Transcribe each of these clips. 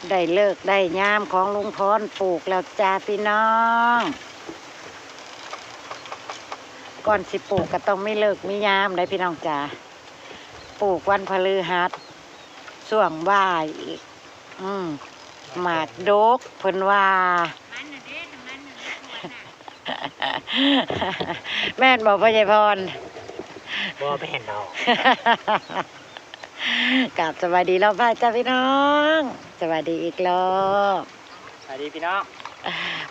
ໄດ້ເລີກໄດ້ຍາມຂອງລຸງພອນປູກແລ້ວຈ້າພີ່ນ້ອງ. ກ່ອນຊິປູກກໍຕ້ອງມີເລີກມີຍາມໄດ໋ພີ່ນ້ອງຈ້າ. ປູກວັນພະລືຫັດ ຊ່ວງບ່າຍອີກ. ອືມ ໝາກດົກເພິ່ນວ່າ. ແມ່ນບໍ່ພໍ່ໃຫຍ່ພອນ? ບໍ່ແມ່ນດອກ. ກາບສະບາຍດີລອບບ່າຍຈ້າພີ່ນ້ອງ, ສະບາຍດີອີກລອບ. ສະບາຍດີພີ່ນ້ອງ.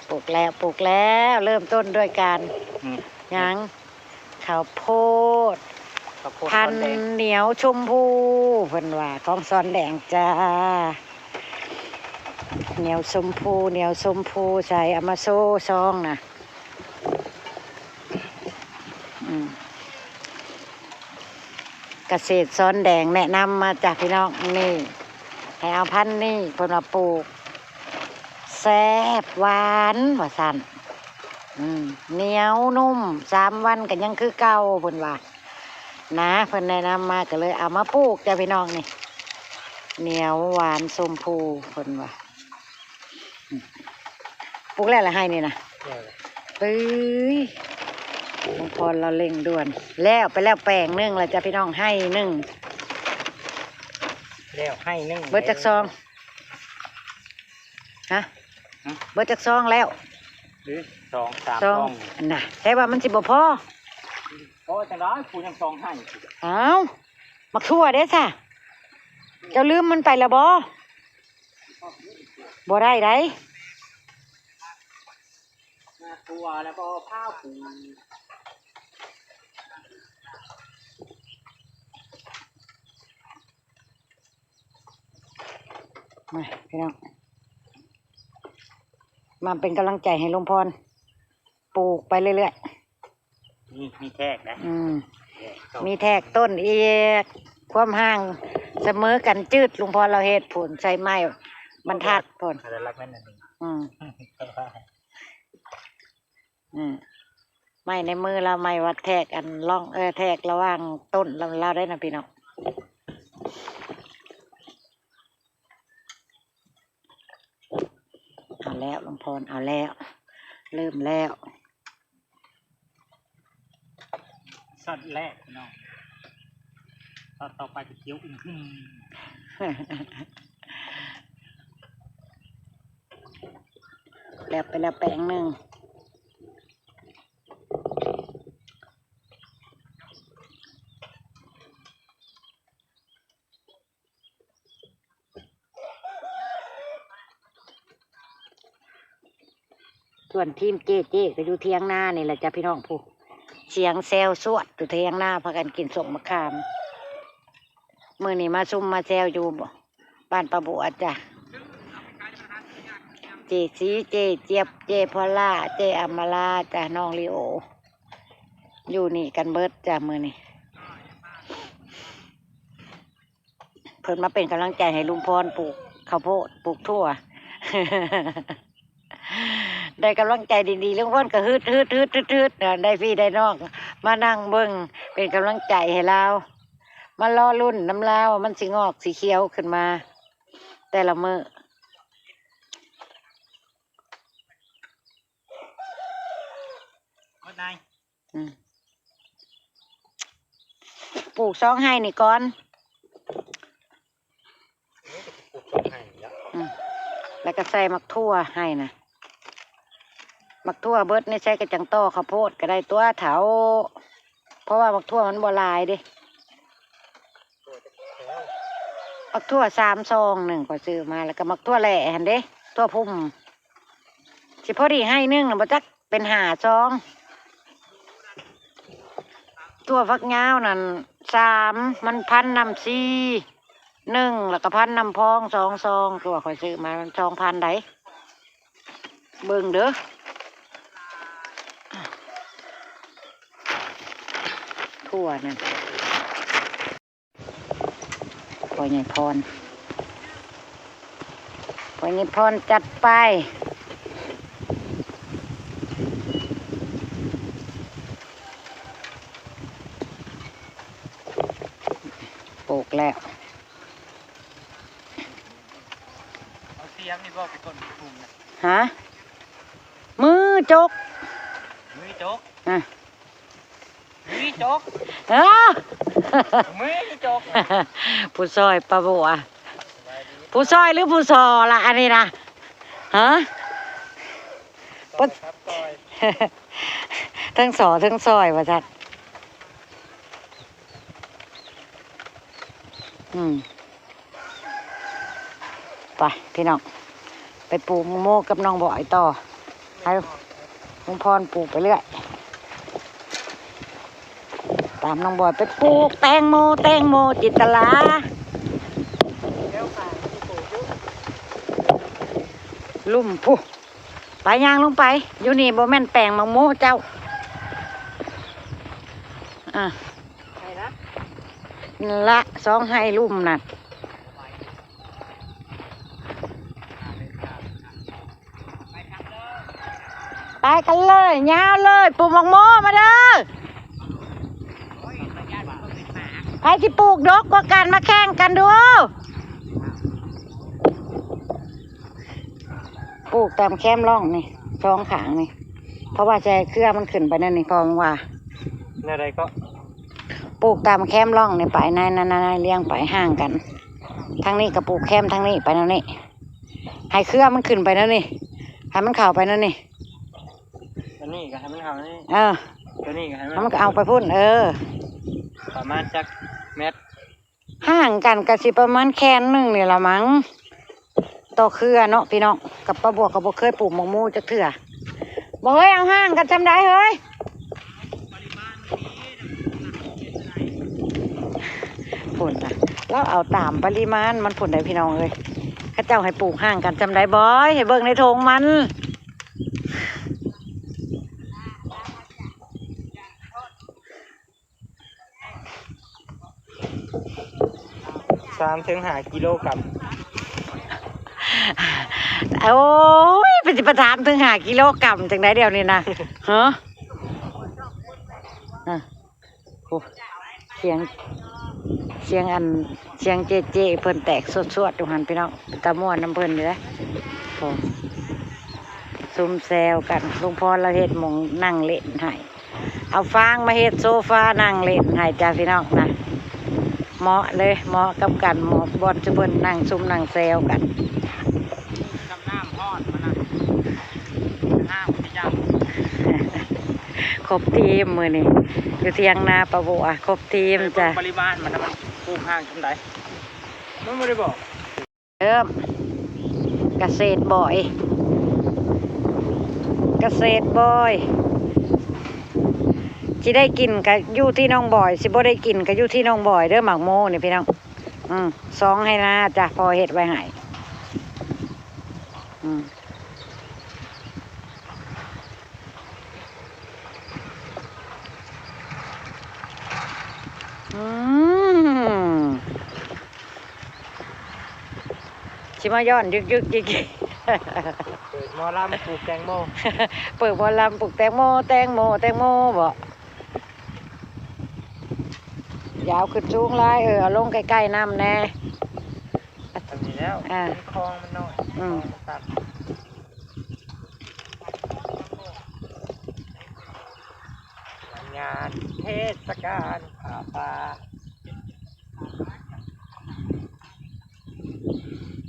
ປູກແລ້ວ ປູກແລ້ວ ເລີ່ມຕົ້ນດ້ວຍການ ອືມ ຫຍັງ? ເຂົ້າໂພດ ເຂົ້າໂພດ ພັນ ສອນແດງ ໜຽວຊົມພູ ເພິ່ນວ່າ ຂອງສອນແດງຈ້າ. ໜຽວຊົມພູ ໜຽວຊົມພູ ໃສ່ເອົາມາໂຊຊອງນະ. ອືມ ກະເສດສອນແດງແນະນຳມາຈາກພີ່ນ້ອງນີ້ ໃຫ້ເອົາພັນນີ້ ເພິ່ນວ່າປູກແຊບຫວານວ່າຊັ້ນ. ອືມ ໜຽວນຸ້ມ ສາມວັນກໍຍັງຄືເກົ່າເພິ່ນວ່ານະ. ເພິ່ນແນະນຳມາກໍເລີຍເອົາມາປູກຈ້າພີ່ນ້ອງນີ້ ໜຽວຫວານຊົມພູເພິ່ນວ່າ. ປູກແລ້ວລະໄຮ່ນີ້ນະ. ແລ້ວແຫຼະ. ເອີຍ ລຸງພອນລາວເລັ່ງດ່ວນ ແລ້ວໄປແລ້ວແປງໜຶ່ງລະຈ້າພີ່ນ້ອງ ໄຮ່ໜຶ່ງ. ແລ້ວໄຮ່ໜຶ່ງ ເບິດຈັກຊອງ? ຮະ? ຮະ? ເບິດຈັກຊອງແລ້ວ? ເອີ ສອງສາມຊອງ ຊອງນະ ແຕ່ວ່າມັນຊິບໍ່ພໍ. ພໍຈັ່ງໃດ ປູຍັງຊອງໄຮ່. ອ້າວ ໝາກຖົ່ວເດ້ຊະ ເຈົ້າລືມມັນໄປລະບໍ່? ບໍ່ໄດ້ໃດ. ໝາກຖົ່ວແລ້ວບໍ່ພາປູ ມາພີ່ນ້ອງ ມາເປັນກຳລັງໃຈໃຫ້ລຸງພອນ ປູກໄປເລື້ອຍໆ. ມີ ມີແທກນະ. ອືມ ແທກຕົ້ນ ມີແທກຕົ້ນອີກ ຄວາມຫ່າງສະເໝີກັນຈືດ ລຸງພອນລາວເຮັດພຸ້ນ ໃສ່ໄມ້ບັນທັດພຸ້ນ. ອືມ ອືມ ໄມ້ໃນມືລາວ ໄມ້ວັດແທກ ອັນລອງ ເອີ ແທກລະຫວ່າງຕົ້ນລາວ ລາວໄດ້ນະພີ່ນ້ອງ. ເອົາແລ້ວ ລຸງພອນ ເອົາແລ້ວ ເລີ່ມແລ້ວ. ຊັອດແລກພີ່ນ້ອງ ຊັອດຕໍ່ໄປຈະຂຽວອຶ້ມຫຶ່ມ. ແລ້ວໄປແລ້ວແປງໜຶ່ງ. ສ່ວນທີມເຈ້ ເຈ້ກໍຢູ່ຖຽງນານີ້ແຫຼະຈ້າພີ່ນ້ອງ. ຜູ້ສຽງແຊວຊວດຢູ່ຖຽງນາ ພາກັນກິນສົ້ມມະຂາມ. ມື້ນີ້ມາຊຸມມາແຊວຢູ່ບ້ານປາບົວຈ້າ. ເຈ້ສີ ເຈ້ຈຽບ ເຈ້ພອລາ ເຈ້ອຳມາລາຈ້າ ນ້ອງລີໂອ ຢູ່ນີ້ກັນເບິດຈ້າມື້ນີ້. ເພິ່ນມາເປັນກຳລັງໃຈໃຫ້ລຸງພອນປູກເຂົ້າໂພດ ປູກຖົ່ວ. ໄດ້ກຳລັງໃຈດີໆ ລຸງພອນກໍຮຶດໆໆໆ ໄດ້ພີ່ໄດ້ນ້ອງມານັ່ງເບິ່ງ ເປັນກຳລັງໃຈໃຫ້ລາວ. ມາລໍລຸ້ນນຳລາວວ່າມັນຊິງອກຊິຂຽວຂຶ້ນມາແຕ່ລະມື້. ໝົດນາຍ ອືມ ປູກສອງໄຮ່ນີ້ກ່ອນ ເອີ ກໍປູກສອງໄຮ່ນີ້ລະ ອືມ ແລ້ວກໍໃສ່ໝາກຖົ່ວໄຮ່ນະ. ໝາກຖົ່ວເບິດນີ້ໃສ່ກະຈັງຕໍ່ເຂົ້າໂພດກໍໄດ້ຕົວະເຖົ້າ ເພາະວ່າໝາກຖົ່ວມັນບໍ່ຫຼາຍເດ້. ໝາກຖົ່ວສາມຊອງໜຶ່ງ ຂ້ອຍຊື້ມາ ແລ້ວກໍໝາກຖົ່ວແຫຼຫັ້ນເດ້ ຖົ່ວພຸ່ມ ຊິພໍດີໄຮ່ໜຶ່ງນະ ບໍ່ຈັກ ເປັນຫ້າຊອງ. ຖົ່ວຝັກຍາວນັ້ນສາມ ມັນພັນນຳສີ່ ໜຶ່ງ ແລ້ວກໍພັນນຳພອງສອງຊອງ. ຖົ່ວຂ້ອຍຊື້ມາມັນສອງພັນໃດ ເບິ່ງເດີ ຖົ່ວນັ້ນ. ພໍ່ໃຫຍ່ພອນ ພໍ່ໃຫຍ່ພອນຈັດໄປ ປູກແລ້ວ. ຕຽມນີ້ບໍ່ ໄປກົ້ນຂຸມນະ? ຮະ? ມືຈົກ ມືຈົກ ອະ ມືຈົກ ເອີ ມືຈົກ ຜູ້ຊ່ອຍປາບົວ ຜູ້ຊ່ອຍຫຼືຜູ້ສໍລະ ອັນນີ້ນະ? ຮະ? ທັງສໍທັງຊ່ອຍວ່າຊັ້ນ. ອືມ ໄປພີ່ນ້ອງ ໄປປູກໂມກັບນ້ອງບອຍຕໍ່ ໃຫ້ລຸງພອນປູກໄປເລື້ອຍ ຕາມນ້ອງບອຍໄປປູກແຕງໂມ ແຕງໂມຈິນຕະລາ ລຸ່ມພຸ້ນ ໄປຍ່າງລົງໄປ ຢູ່ນີ້ບໍ່ແມ່ນແປງໝາກໂມເຈົ້າ ອາ ໃສ່ລະ ນັ້ນລະ ສອງໄຮ່ລຸ່ມນັ້ນ ໄປກັນເລີຍ ຍາວເລີຍ ປູກໝາກໂມມາເດີ ໃຜຊິປູກດົກກວ່າກັນ ມາແຂ່ງກັນດູ. ປູກຕາມແຄມຮ່ອງນີ້ ສອງຂ້າງນີ້ ເພາະວ່າຊິໃຫ້ເຄືອມັນຂຶ້ນໄປແນວນີ້ ພໍ່ມຶງວ່າ ແນວໃດເກາະ? ປູກຕາມແຄມຮ່ອງນີ້ໄປ ນັ້ນໆໆ ລຽງໄປຫ່າງກັນ ທາງນີ້ກໍປູກແຄມທາງນີ້ໄປແນວນີ້ ໃຫ້ເຄືອມັນຂຶ້ນໄປແນວນີ້ ໃຫ້ມັນເຂົ້າໄປແນວນີ້ ອັນນີ້ກໍໃຫ້ມັນເຂົ້ານີ້ ເອີ ຕົວນີ້ກໍໃຫ້ມັນ ໃຫ້ມັນເອົາໄປພຸ້ນ ເອີ ປະມານຈັກແມັດ? ຫ່າງກັນກໍຊິປະມານແຂນໜຶ່ງນີ້ລະມັງ ຕໍ່ເຄືອເນາະພີ່ນ້ອງ ກັບປ້າບົວກໍບໍ່ເຄີຍປູກໝາກໂມຈັກເທື່ອ ບໍ່ເຮີ້ຍ ເອົາຫ່າງກັນຊ່ຳໃດເຮີ້ຍ ພຸ້ນນະ ລາວເອົາຕາມປະລິມານມັນພຸ້ນໃດ໋ພີ່ນ້ອງເອີຍ ເຂົາເຈົ້າໃຫ້ປູກຫ່າງກັນຊ່ຳໃດ ບອຍ ໃຫ້ເບິ່ງໃນຖົງມັນ. ສາມເຖິງຫ້າກິໂລກຣາມ ໂອ້ຍ ເພິ່ນຊິໄປສາມເຖິງຫ້າກິໂລກຣາມຈັ່ງໃດດຽວນີ້ນະ ຮະ ອະ ໂອ້ ສຽງ ສຽງອັນ ສຽງເຈເຈເພິ່ນແຕກສວດໆຢູ່ຫັ້ນພີ່ນ້ອງ ເປັນຕາມ່ວນນຳເພິ່ນຢູ່ເດ້ ໂອ້ ຊຸມແຊວກັນ ລຸງພອນລາວເຮັດໝ່ອງນັ່ງຫຼິ້ນໃຫ້ ເອົາຟາງມາເຮັດໂຊຟານັ່ງຫຼິ້ນໃຫ້ຈ້າພີ່ນ້ອງນະ ເໝາະເລີຍ ເໝາະກັບກັນ ເໝາະບ່ອນຊຸມເພິ່ນນັ່ງຊຸມນັ່ງແຊວກັນ ຄົບທີມມື້ນີ້ ຢູ່ຖຽງນາປ້າບົວ ຄົບທີມຈ້າ ເບິ່ງປະລິມານມັນນະ ມັນປູກຫ່າງຊ່ຳໃດ ມັນບໍ່ໄດ້ບອກ. ເລີ່ມ ກະເສດບອຍ ກະເສດບອຍ ຊິໄດ້ກິນກະຢູ່ທີ່ນ້ອງບອຍ ຊິບໍ່ໄດ້ກິນກະຢູ່ທີ່ນ້ອງບອຍເດີ ໝາກໂມນີ້ພີ່ນ້ອງ ອືມ ສອງໄຮ່ນາຈ້າ ພໍ່ເຮັດໄວ້ໃຫ້ ອືມ. ອືມ ຊິມາຍ້ອນຍຶກໆຈິກໆ ເປີດໝໍລຳປູກແຕງໂມ ເປີດໝໍລຳປູກແຕງໂມ ແຕງໂມ ແຕງໂມບໍ? ຢ່າເອົາຂຶ້ນສູງຫຼາຍ ເອີ ເອົາລົງໃກ້ໆນ້ຳແດ່ ອັນນີ້ແລ້ວ ອ່າ ມັນຄອງມັນນ້ອຍ ອືມ ຄອງມັນຕັນ. ງານເທດສະການຜ້າປ່າ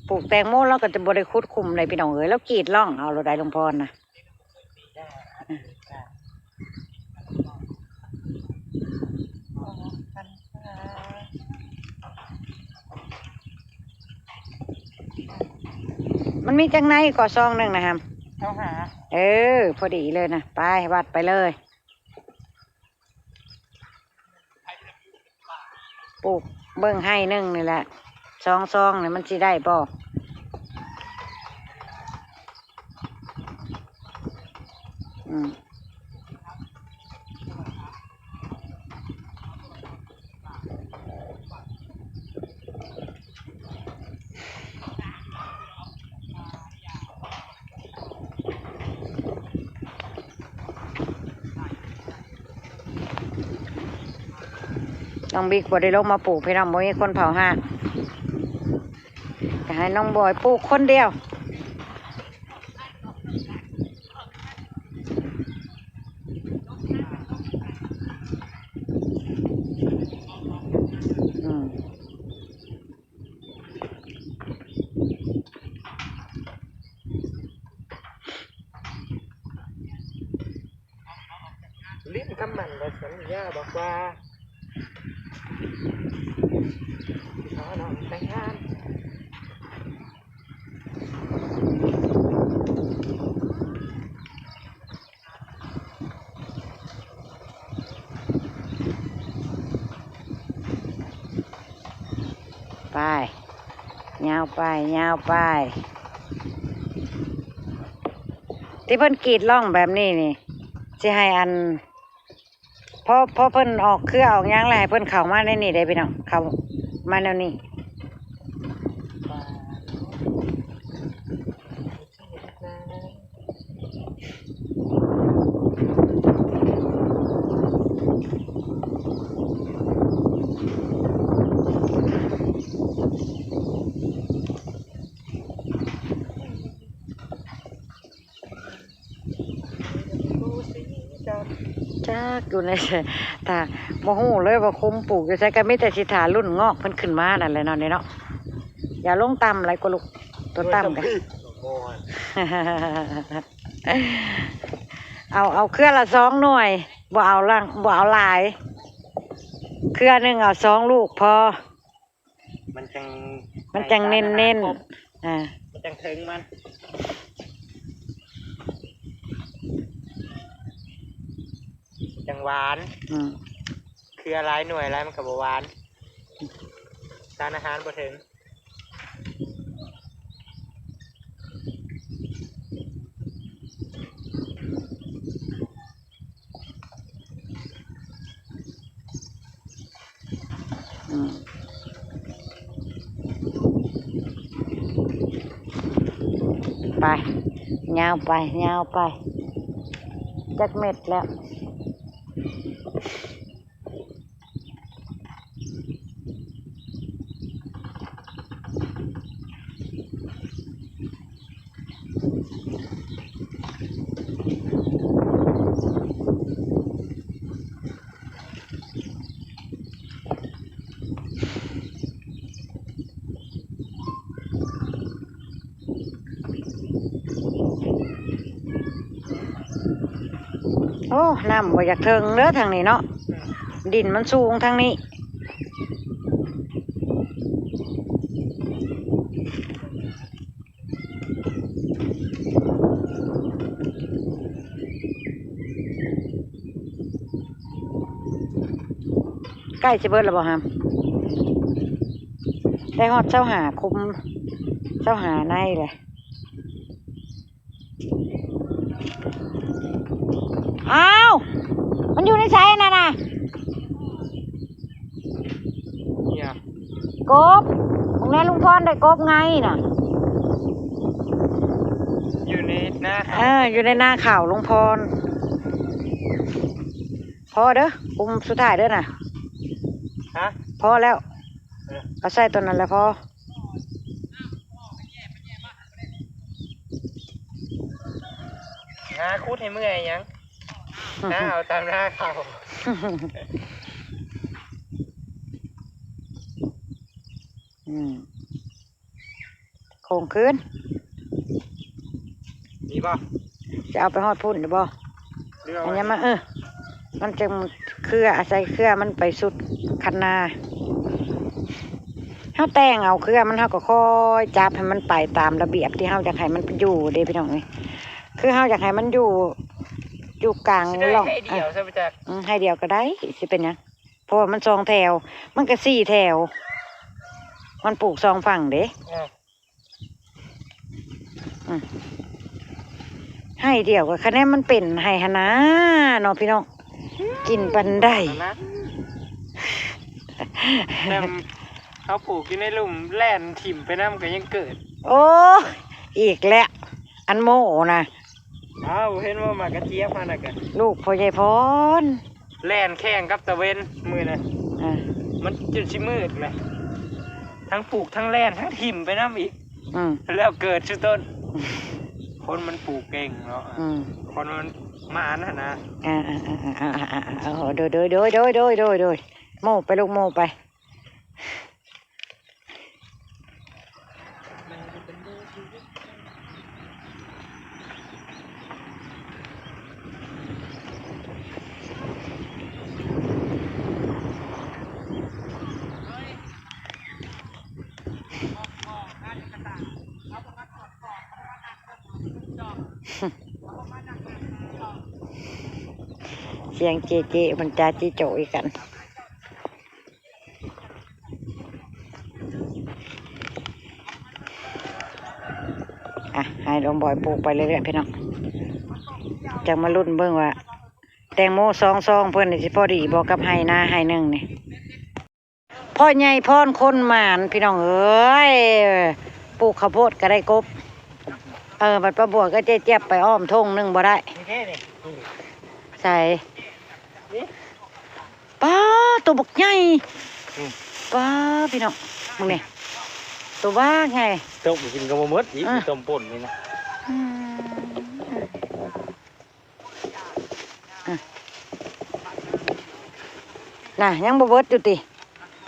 ປູກແຕງໂມລາວກໍຈະບໍ່ໄດ້ຂຸດຂຸມໃດພີ່ນ້ອງເອີຍ ລາວກຣີດຮ້ອງເອົາໂລດໃດ ລຸງພອນນະ. ມັນມີຈັກໃນກໍຊອງໜຶ່ງນະຮຳ ຊາວຫ້າ ເອີ ພໍດີເລີຍນະ ໄປວັດໄປເລີຍ. ປູກເບິ່ງໄຮ່ໜຶ່ງນີ້ແຫຼະ ສອງຊອງນີ້ມັນຊິໄດ້ບໍ່? ອືມ. ນ້ອງບິກບໍ່ໄດ້ລົງມາປູກ ພີ່ນ້ອງ ບໍ່ມີຄົນເຝົ້າຮ້ານ ກໍໃຫ້ນ້ອງບອຍປູກຄົນດຽວ. ສັນຍາບອກວ່າ ຊິຂໍນ້ອງແຕ່ງງານ. ໄປ ຍາວໄປ ຍາວໄປ ທີ່ເພິ່ນກຣີດຮ້ອງແບບນີ້ນີ້ ຊິໃຫ້ອັນ ພໍ ພໍເພິ່ນອອກເຄືອອອກຫຍັງແລ້ວ ໃຫ້ເພິ່ນເຂົ້າມາໃນນີ້ເດ້ພີ່ນ້ອງ ເຂົ້າມາແນວນີ້. ຈັກຢູ່ໃນ ຖ້າ ບໍ່ຮູ້ເລີຍວ່າຄຸມປູກຢູ່ໃສ ກໍມີແຕ່ຊິຖ້າລຸ້ນງອກເພິ່ນຂຶ້ນມານັ້ນແຫຼະເນາະ ນີ້ເນາະ. ຢ່າລົງຕ່ຳຫຼາຍກວ່າລູກ ຕົວຕ່ຳກະ ເອົາ ເອົາເຄືອລະສອງໜ່ວຍ ບໍ່ເອົາຫຼາຍ ບໍ່ເອົາຫຼາຍ ເຄືອໜຶ່ງເອົາສອງລູກພໍ. ມັນຈັ່ງ ມັນຈັ່ງເນັ້ນໆ ໃຫ້ສານອາຫານຄົບ ອ່າ ມັນຈັ່ງເຖິງມັນ ມັນຈັ່ງຫວານ. ອືມ ເຄືອຫຼາຍໜ່ວຍຫຼາຍມັນກໍບໍ່ຫວານ ສານອາຫານບໍ່ເຖິງ. ອືມ ໄປ ຍາວໄປ ຍາວໄປ ຈັກເມັດແລ້ວ. ໂອ້ ນ້ຳບໍ່ຢາກເຖິງເດີທາງນີ້ເນາະ ດິນມັນສູງທາງນີ້. ໃກ້ຊິເບິດແລ້ວບໍ່ຫຳ? ໄດ້ຮອດຊາວຫ້າຄຸມ ຊາວຫ້າໃນແຫຼະ. ອ້າວ ມັນຢູ່ໃນໃສອັນນັ້ນນະ? ເອີຍ ກົບ ຂອງແນລຸງພອນໄດ້ກົບໄງນະ ຢູ່ໃນນາເຂົ້າ ເອີ ຢູ່ໃນນາເຂົ້າລຸງພອນ. ພໍເດີ ກຸ່ມສຸດທ້າຍເດີນະ ຮະ ພໍແລ້ວ ເອີ ເອົາໃສ່ຕົວນັ້ນແຫຼະພໍ. ຫາຂຸດໃຫ້ເມື່ອຍຫຍັງ ຫາເອົາຕາມນາເຂົ້າ. ອືມ ໂຄ້ງຄືນ ນີ້ບໍ່? ຈະເອົາໄປຮອດພຸ້ນຢູ່ບໍ່? ເອົາຫຍັງມາ ເອີ ມັນຈຶ່ງເຄືອ ອາໄສເຄືອມັນໄປສຸດຄັນນາ. ເຮົາແຕ່ງເອົາເຄືອມັນ ເຮົາກໍຄ່ອຍຈັບໃຫ້ມັນໄປຕາມລະບຽບທີ່ເຮົາຢາກໃຫ້ມັນຢູ່ເດ້ພີ່ນ້ອງເອີຍ. ຄືເຮົາຢາກໃຫ້ມັນຢູ່ ຢູ່ກາງ ຊິໄດ້ ຮ່ອງ ໃຫ້ດຽວ ເອີ ຊະບໍ່ຈັກ ອືມ ໃຫ້ດຽວກໍໄດ້ ຊິເປັນຫຍັງ ເພາະວ່າມັນສອງແຖວ ມັນກໍສີ່ແຖວ ມັນປູກສອງຝັ່ງເດ້. ເອີ ອືມ ໄຮ່ດຽວກໍຄະແນນມັນເປັນໄຮ່ຫັ້ນນາເນາະພີ່ນ້ອງ ກິນປານໃດ. ແຕ່ເຮົາປູກຢູ່ໃນລຸ່ມ ແລ່ນຖິ້ມໄປນຳກໍຍັງເກີດ. ໂອ້ ອີກແລ້ວ ອັນໂມ້ນະ. ອ້າວ ເຫັນບໍ່ ໝາກກະຈຽບຫັ້ນນະກະ ລູກພໍ່ໃຫຍ່ພອນ ແລ່ນແຂ່ງກັບຕາເວັນມື້ນັ້ນ ອ່າ ມັນຈົນຊິມືດແຫຼະ ທັງປູກທັງແລ່ນທັງຖິ້ມໄປນຳອີກ. ອືມ ແລ້ວເກີດຊຸຕົ້ນ ຄົນມັນປູກເກັ່ງເນາະ. ອືມ ຄົນມັນໝານຫັ້ນນະ. ອ່າໆໆໆ ໂດຍໆ ໂມໄປລູກ ໂມໄປ. ມັນເປັນເບີທີ່ເຮັດ ສຽງເຈເຈ ມັນຈາຈິໂຈອີກກັນ. ອ່ະ ໃຫ້ລວງບອຍປູກໄປເລື້ອຍໆ ພີ່ນ້ອງ. ຈັ່ງມາລຸ້ນເບິ່ງວ່າ ແຕງໂມສອງຊອງເພິ່ນນີ້ຊິພໍດີບໍ່ກັບໄຮ່ນາໄຮ່ໜຶ່ງນີ້. ພໍ່ໃຫຍ່ພອນຄົນໝານ ພີ່ນ້ອງເອີຍ ປູກເຂົ້າໂພດກໍໄດ້ກົບ. ເອີ ບັດປ້າບົວກັບເຈຈຽບໄປອ້ອມທົ່ງໜຶ່ງບໍ່ໄດ້. ໃສ? ປ້າ ໂຕບັກໃຫຍ່. ອືມ ປ້າ ພີ່ນ້ອງ ເບິ່ງນີ້ ໂຕບັກໃຫຍ່. ຕົ້ມກິນກໍບໍ່ໝົດອີກ. ເອີ ຕົ້ມປົ່ນນີ້ນະ. ອືມ ອ່ະ ນະ ຍັງບໍ່ເບິດຢູ່ຕິ?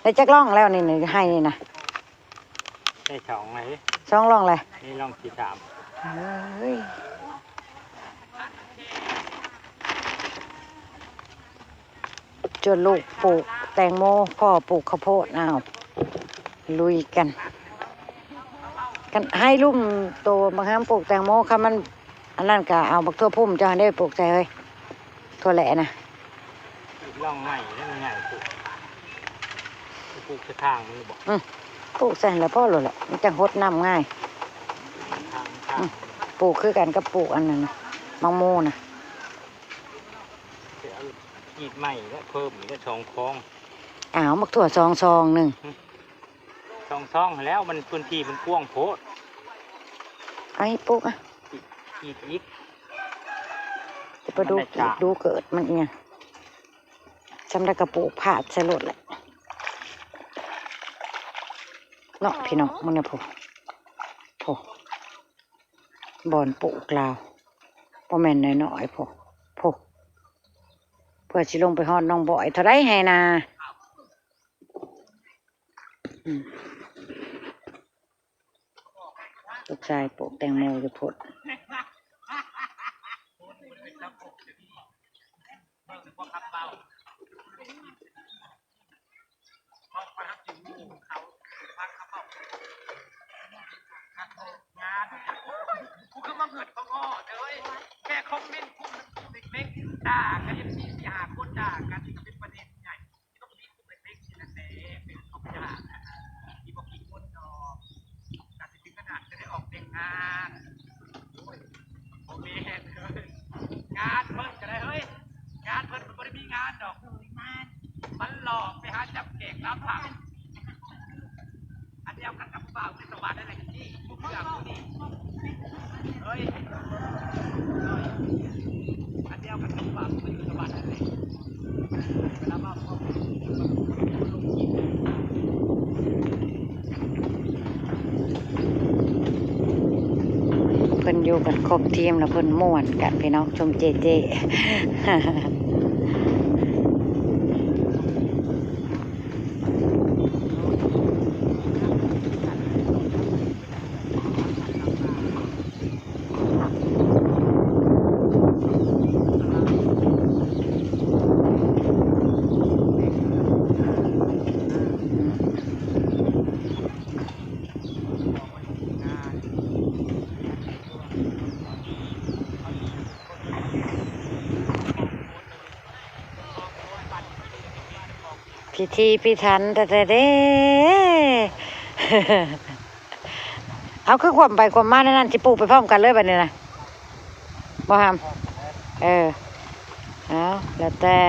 ໄດ້ຈັກລ່ອງແລ້ວນີ້ ໃນໄຮ່ນີ້ນະ? ໄດ້ສອງແລ້ວເດ້. ສອງລ່ອງແລ້ວ. ນີ້ລ່ອງທີສາມ. ເອີຍ ຈວນລູກປູກແຕງໂມ ພໍ່ປູກເຂົ້າໂພດ. ອ້າວ ລຸຍກັນ. ຄັນໃຫ້ລຸ່ມໂຕບັກຫາມປູກແຕງໂມ ຄັນມັນອັນນັ້ນກໍເອົາບັກຖົ່ວພຸ່ມເຈົ້າຫັ້ນເດ້ ປູກໃສ່ເຮີ້ຍ ຖົ່ວແຫຼະນະ. ລ່ອງໃໝ່ແລ້ວມັນໃຫຍ່ ປູກ ປູກໃສ່ທາງມັນບໍ່? ອື ປູກໃສ່ຫັ້ນແຫຼະ ພໍໂລດແຫຼະ ມັນຈັ່ງຫົດນ້ຳງ່າຍ. ທາງ ທາງ ອື ປູກຄືກັນກັບປູກອັນນັ້ນນະ ໝາກໂມນະ. ໄປເອົາກີດໃໝ່ແລ້ວ ເພີ່ມອີກແລ້ວສອງຄອງ. ອ້າວ ໝາກຖົ່ວສອງຊອງໜຶ່ງ. ອື ສອງຊອງຫັ້ນແລ້ວ ມັນພື້ນທີ່ມັນກວ້າງໂພດ. ເອົາອີກ ປູກ ອ່ະ ອີກ ອີກ ຈະໄປດູ ມັນໄດ້ ອີກ ສາມ ດູເກີດມັນອີຫຍັງ. ຊ່ຳໃດກໍປູກພາດໃສ່ໂລດແຫຼະເນາະ ພີ່ນ້ອງ. ມື້ນີ້ພຸ້ນ ພຸ້ນ ບ່ອນປູກລາວ ບໍ່ແມ່ນນ້ອຍໆ ພຸ້ນ ພຸ້ນ ເພື່ອຊິລົງໄປຮອດໜອງບອຍ ເທົ່າໃດໄຮ່ນາ. ອືມ ລູກຊາຍປູກແຕງໂມຢູ່ພຸ້ນ. ງານ ກູຄືມາເຫືອດປະງໍ້ເອີຍ ແຄ່ຄອມເມັນກຸ່ມເລັກໆ ດ່າກັນ ເອັຟຊີສີ່ຫ້າຄົນ ດ່າກັນ ນີ້ກໍເປັນປະເດັນໃຫຍ່. ທີ່ຕ້ອງມີກຸ່ມເລັກໆ ນີ້ແຫຼະ ເປັນຂອງຍາກ ທີ່ບໍ່ມີຄົນດອກ ກະຊິເປັນຂະໜາດຈະໄດ້ອອກແຕ່ງງານ. ໂອ້ຍ ບໍ່ແມ່ນເອີຍ ງານເພິ່ນກໍໄດ້ເຮີ້ຍ ງານເພິ່ນມັນບໍ່ໄດ້ມີງານດອກ ມັນຫຼອກໄປຫາຈັບແຂກຕາມຜັງ. ອັນດຽວກັນກັບຜູ້ບ່າວໃນສະຫວັນນັ້ນແຫຼະ ນີ້ ເຊື່ອກູນີ້ ເຮີ້ຍ ອັນດຽວກັນກັບຜູ້ບ່າວໃນສະຫວັນນັ້ນແຫຼະ. ເພິ່ນຢູ່ກັນຄົບທີມແລ້ວເພິ່ນມ່ວນກັນ ພີ່ນ້ອງ ຊົມເຈເຈ. ພິຖີພິຖັນແທ້ໆເດ້. ເອົາ ຄືຂວ້ຳໄປຂວ້ຳມາແນວນັ້ນ ຊິປູກໄປພ້ອມກັນເລີຍບັດນີ້ນະ ບໍ່ຫຳ? ເອີ ເອົາ ແລ້ວແຕ່.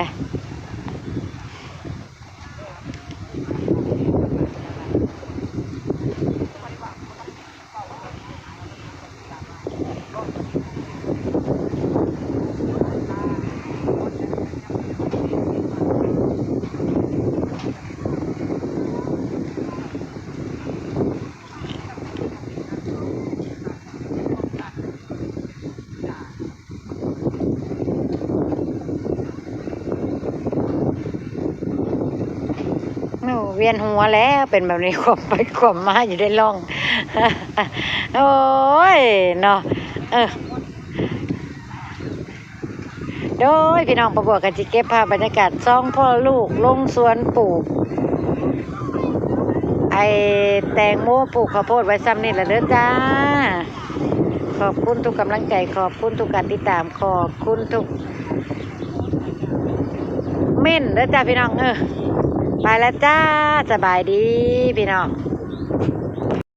ໂອ້ ວຽນຫົວແລ້ວ ເປັນແບບນີ້ ຂວ້ຳໄປຂວ້ຳມາຢູ່ໃນຮ່ອງ. ໂອ້ຍ ເນາະ ເອີ. ໂດຍ ພີ່ນ້ອງ ປ້າບົວກໍຊິເກັບພາບບັນຍາກາດສອງພໍ່ລູກລົງສວນປູກ ໄອ້ແຕງໂມ ປູກເຂົ້າໂພດໄວ້ຊ່ຳນີ້ລະເດີຈ້າ. ຂອບຄຸນທຸກກຳລັງໃຈ, ຂອບຄຸນທຸກການຕິດຕາມ, ຂອບຄຸນທຸກເມັ້ນເດີຈ້າພີ່ນ້ອງເອີ. ໄປລະຈ້າ, ສະບາຍດີພີ່ນ້ອງ.